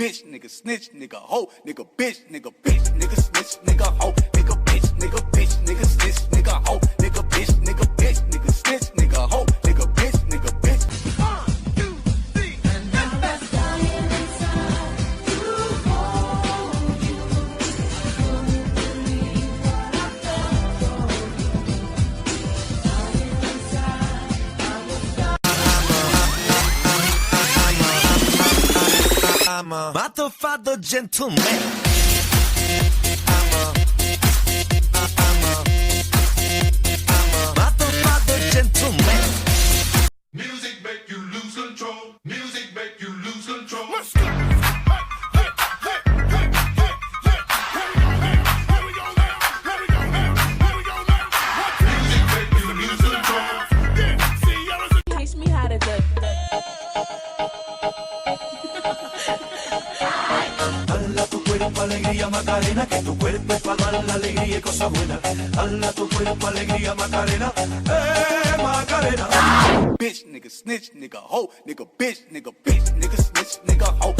Bitch, nigga, snitch, nigga, hoe, nigga, bitch, nigga, bitch, nigga, snitch, nigga, hoe, nigga, bitch, nigga, bitch, nigga, snitch, nigga, hoe, nigga, bitch, nigga, bitch, nigga, snitch, nigga, hoe, nigga, bitch, nigga, bitch. One, two, three. And I'm dying inside to hold you. Couldn't believe what I felt for you. Dying inside, I was I'm a motherfucker gentleman. I'm a motherfucker gentleman. Music make you lose control. Music make you lose control. Let's go. Hey, hey, hey, hey, hey, hey. Here we go now. Here we go now. Here we go now. Here we go now. One, two. Music make you lose control. Yeah. Sierra's a Teach me how to duck. Dale a tu cuerpo alegría, Macarena, que tu cuerpo es para dar la alegría y cosas buenas. Dale a tu cuerpo alegría, Macarena, eh, Macarena. Bitch, nigga, snitch, nigga, hoe, nigga, bitch, nigga, bitch, nigga, snitch, nigga, hoe.